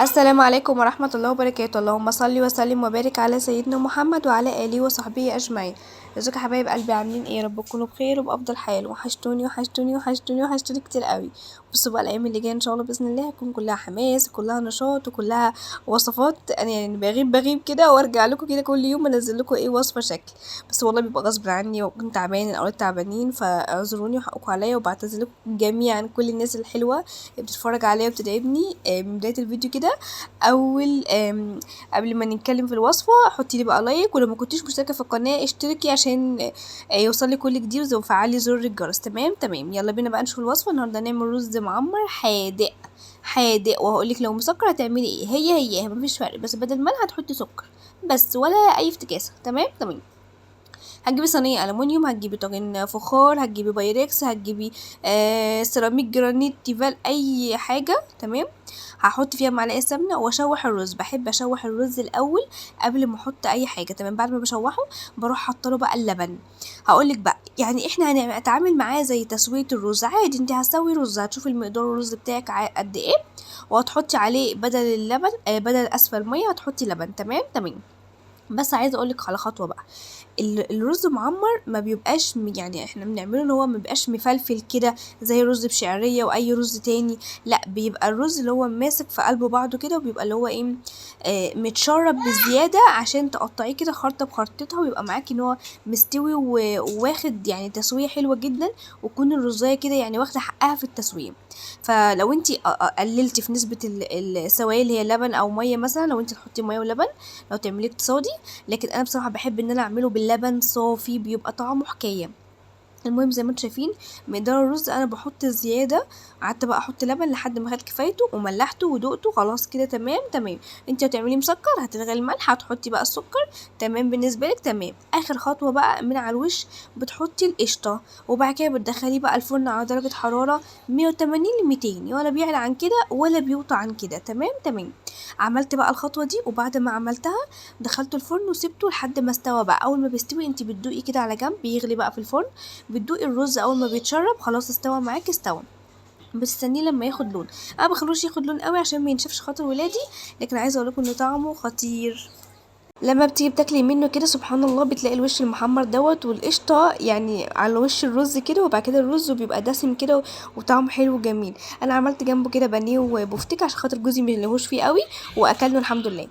السلام عليكم ورحمة الله وبركاته. اللهم صل وسلم وبارك على سيدنا محمد وعلى آله وصحبه أجمعين. ازيكم يا حبايب قلبي، عاملين ايه؟ يا رب تكونوا بخير وبأفضل حال. وحشتوني وحشتوني وحشتوني وحشتوني كتير قوي. بصوا بقى، الايام اللي جاية ان شاء الله باذن الله هتكون كلها حماس وكلها نشاط وكلها وصفات. انا يعني بغيب بغيب كده وارجع لكم كده كل يوم انزل لكم ايه وصفه شكل، بس والله بيبقى غصب عني وكنت تعبانة، الاولاد تعبانين، فاعذروني وحقكم عليا. وبعتذر لكم جميعا كل الناس الحلوة اللي بتتفرج عليا وبتدعمني من بداية الفيديو كده. اول قبل ما نتكلم في الوصفة حطي لي بقى like، ولو ما كنتيش مشتركة في القناة اشتركي عشان يوصلك كل جديد، وفعلي زر الجرس. تمام تمام، يلا بينا بقى نشوف الوصفة. النهارده هنعمل رز معمر حادق حادق، وهقولك لو مسكر هتعملي ايه. هي هي مفيش فرق، بس بدل ملح هتحطي سكر بس، ولا اي افتكاسه. تمام تمام. هتجيبي صينية الومنيوم، هتجيبي طاجن فخار، هتجيبي بايركس، هتجيبي سيراميك، جرانيت، تيفال، اي حاجة. تمام. هحط فيها معلقه سمنه واشوح الرز. بحب اشوح الرز الاول قبل ما احط اي حاجة. تمام. بعد ما بشوحه بروح حاطه له بقى اللبن. هقولك بقى يعني احنا هنتعامل معاه زي تسويه الرز عادي. انت هتسوي رز، هتشوفي المقدار الرز بتاعك قد ايه، وهتحطي عليه بدل اللبن بدل اسفل المية هتحطي لبن. تمام تمام. بس عايزه اقولك على خطوة بقى، الرز معمر ما بيبقاش يعني احنا بنعمله ان هو ما بيبقاش مفلفل كده زي الرز بشعريه واي رز تاني، لا بيبقى الرز اللي هو ماسك في قلب بعضه كده، وبيبقى اللي هو ايه متشرب بزيادة، عشان تقطعيه كده خرطه بخرطتها، ويبقى معاكي ان هو مستوي وواخد يعني تسويه حلوة جدا، وتكون الرزايه كده يعني واخده حقها في التسوية. فلو انتي قللتي في نسبه السوائل اللي هي لبن او مية، مثلا لو انتي تحطي مية ولبن لو تعمليه اقتصادي، لكن انا بصراحة بحب ان انا اعمله باللبن صافي، بيبقى طعمه حكاية. المهم زي ما انتم شايفين مقدار الرز انا بحط زيادة، قعدت بقى احط لبن لحد ما خد كفايته وملحته ودقته خلاص كده. تمام تمام. انت هتعمليه مسكر، هتلغي الملح، هتحطي بقى السكر. تمام بالنسبة لك. تمام. اخر خطوة بقى من على الوش بتحطي القشطه، وبعد كده بتدخليه بقى الفرن على درجه حرارة 180 ل 200، ولا بيعلى عن كده ولا بيوطى عن كده. تمام تمام. عملت بقى الخطوة دي، وبعد ما عملتها دخلته الفرن وسبته لحد ما استوى بقى. اول ما بيستوي انت بتدوقي كده على جنب، بيغلي بقى في الفرن، بتدوقي الرز اول ما بيتشرب خلاص استوى معاكي، استوى. بتستنيه لما ياخد لون. انا بخلوش ياخد لون قوي عشان ما ينشفش خاطر ولادي، لكن عايزه اقول لكم ان طعمه خطير. لما بتيجي بتاكلي منه كده سبحان الله بتلاقي الوش المحمر دوت والقشطه يعني على وش الرز كده، وبعد كده الرز بيبقى دسم كده وطعمه حلو وجميل. انا عملت جنبه كده بانيه وبفتيك عشان خاطر جوزي ما يلهوش فيه قوي، واكلنا الحمد لله.